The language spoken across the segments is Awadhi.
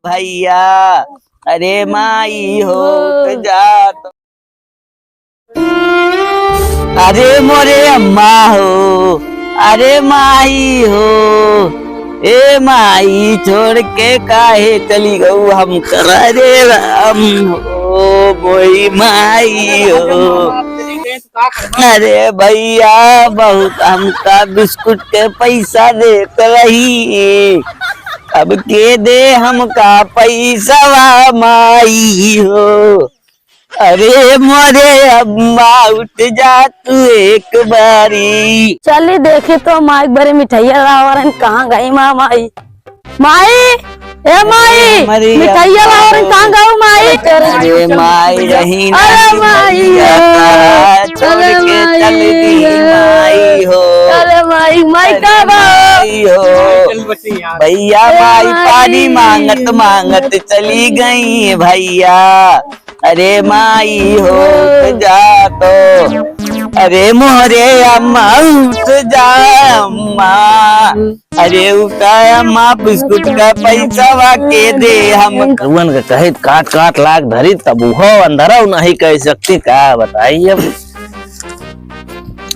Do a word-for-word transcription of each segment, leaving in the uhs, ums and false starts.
भइया, अरे माई हो, हो। त जा तो। अरे मोरे अम्मा हो, अरे माई हो, ए माई छोड़ के काहे चली गऊ हमका, अरे राम हो, मोरी माई हो। अरे भइया, बहुत हमका बिस्कुट के पैसा देत रही, अब के दे हमका पैसवा माई हो। अरे मोरे अम्मा, उठ जा तू एक बारी। चली देखी तो माई के बरे मिठाइया लावा रहन, कहाँ गई माँ माई? माई, ए माई, अरे मरी मिठाइया अम्मा। लावा रहन, कहाँ गऊ माई? अरे माई रही अरे ना माई भइया हो। का, छोड़ अरे के चल माई दी हो। माई हो। अरे माई, माई अरे का बा? माई हो। भइया ए माई माई। पानी मांगत मांगत चली गई भइया। अरे माई हो, उठ जा तो। अरे मोरे अम्मा, उठ जा अम्मा। अरे उठा अम्मा, बिस्कुट का पैसा के दे हम। करुअन के कहे काट काट लाग धरी, तब उहो अंधरा नहीं कह सकती, का बताई अब।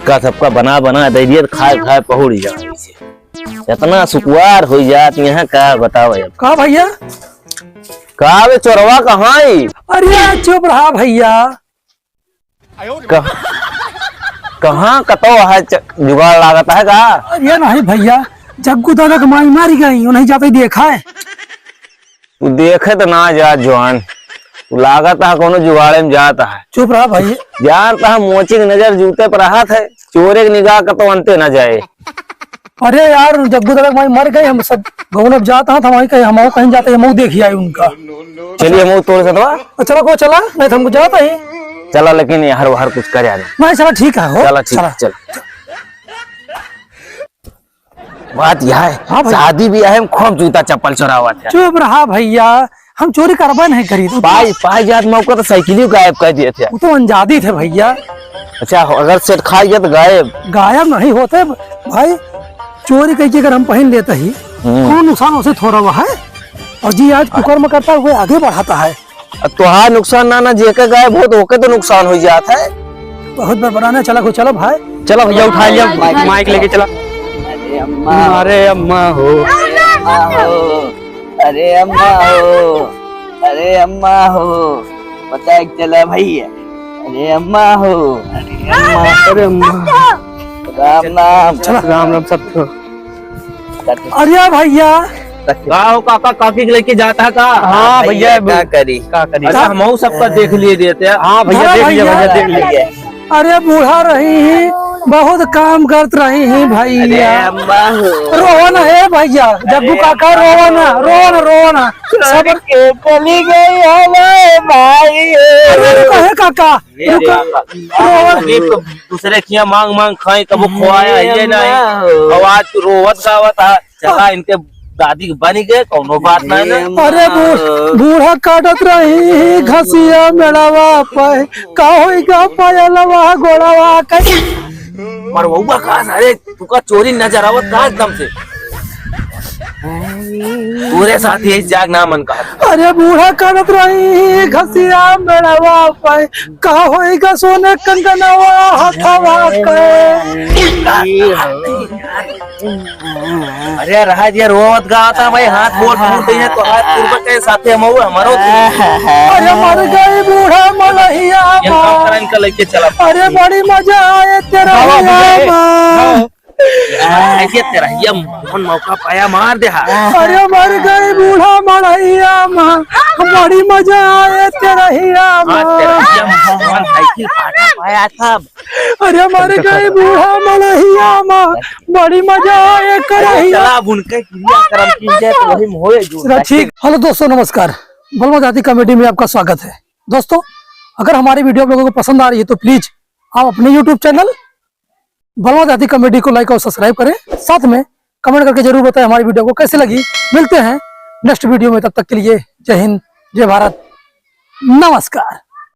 का सबका बना बना दे दिए, खाए खाए पहुड़ जाए। इतना सुकुवार हो जात यहाँ, का बताओ अब। का भइया? का बे चोरवा, कहाँ है? अरे चुप रहा भइया। कह-, कहाँ कतौ है च-, जुगाड़ लागत है का? अरे नहीं भइया, जग्गू दादा के माई मारी गई, उन्हें जाते ही देखा है। तू देखे तो ना जा जवान, तू लागत है कोनो जुगाड़े में जात है। चुप रहा भाई। जानत है मोची की नजर जूते पर रहत है, चोरे की निगाह कतौ अंते ना जाए। अरे यार, जग्गू दादा के माई मर गई, हम सब गौन अब जात हैं, हम वहीं कहीं, हम कहीं जाते, हम देखी आई उनका। चलिए, हम तोर सतवा। चला को चला, नहीं तो हमको जाता ही। चला, लेकिन यार, बाहर कुछ कर यार। नहीं, चला, ठीक है, हो। चला, ठीक, चला। चला। बात यह है, हाँ भाई। शादी ब्याह में खूब जूता चप्पल चोरावत है। चुप रहा भइया, हम चोरी करबे नहीं करी। तो पाई, पाई जात मौका तो साइकिल ही गायब कर दिए थे। वो तो अनजादी थे भइया। अच्छा, अगर सेट खा गया तो गायब? गायब नहीं होते भाई, चोरी करके अगर हम पहन लेते ही, हम्म। कौन नुकसान उसे थोड़ा हुआ है? और जी आज कुकर्म करता हुआ आगे बढ़ाता है। अब तोहार नुकसान ना, ना जेके गायब हो तो ओके तो नुकसान हो जात है। बहुत बड़बड़ाना, चला को चलो भाई। चलो भइया, उठा लिया, माइक, माइक लेके चला। अरे अम्मा। अरे अम्मा हो। अरे अम्मा हो। अरे अम्मा हो। अरे अम्मा हो। बता के चला भइया। अरे अम्मा हो। अरे अम्मा। अरे अम्मा। राम राम। चला। राम राम सबको। अरे भइया। का हो काका, काकी के लेके जाता का? हाँ भइया, का करी? का करी? अच्छा, हमहू सबका देख लिए देते हैं। हाँ भइया, हाँ देख लिए भइया। भइया, देख लिए। अरे बूढ़ा रही ही, बहुत काम करत रही ही भइया। अरे अम्मा हो। रोवन है भइया, जग्गू काका रोवन, रोवन, रोवन। सब के चली गई हमारे माई। अरे रुका है काका, रुका। रोवन। दूसरे किया मांग मांग खाए, कबो खोआया ही नहीं। अम्मा हो। अब आज रोवत गावत आ, चला इनके दादी के बनी गए, कौनो बात ना है ना। अरे बू-, बूढ़ा काटत रही घसिया मेड़वा पे, का होई गा पायलवा गोड़वा के। मरवउबा का सारे, तुका चोरी नजर आवत का एकदम से? पूरे साथी इस जाग ना मन का। अरे बूढ़ा काटत रही घसिया मेड़वा पे, का होई गा सोने कंगनवा हथवा के। अरे रहा दिया, रोवत गावत है भाई, हाथ बोल फूट गई है तो हाथ पूर्वक के साथे हम हुए, हमारो। अरे मर गई बूढ़ा मलहिया ये माँ। काम करा, इनका लेके चला। अरे बड़ी मजा आए तेरा बाबा, हिया भैया, माँ। हाँ, ये तेरा हिया मोहन मौका पाया, मार दे हाथ। अरे मर गई बूढ़ा मलहिया माँ, बड़ी मजा आए तेरा हिया माँ। आज तेरा हिया मोहन साइकिल काटा पाया था। अरे मर गई बूढ़ा मलहिया माँ, बड़ी मजा आए करहिया। चला, अब उनके क्रियाक्रम की जाए तो वही में होए जो। चला, ठीक। हेलो दोस्तों, नमस्कार। बलमा देहाती comedy में आपका स्वागत है। दोस्तों, अगर हमारी video आप लोगों को पसंद आ रही है तो please आप अपने YouTube channel बलमा देहाती comedy को like और subscribe करें, साथ में comment करके जरूर बताएं हमारी video को कैसे लगी। मिलते हैं next video में, तब तक के लिए जय हिंद, जय भारत, नमस्कार।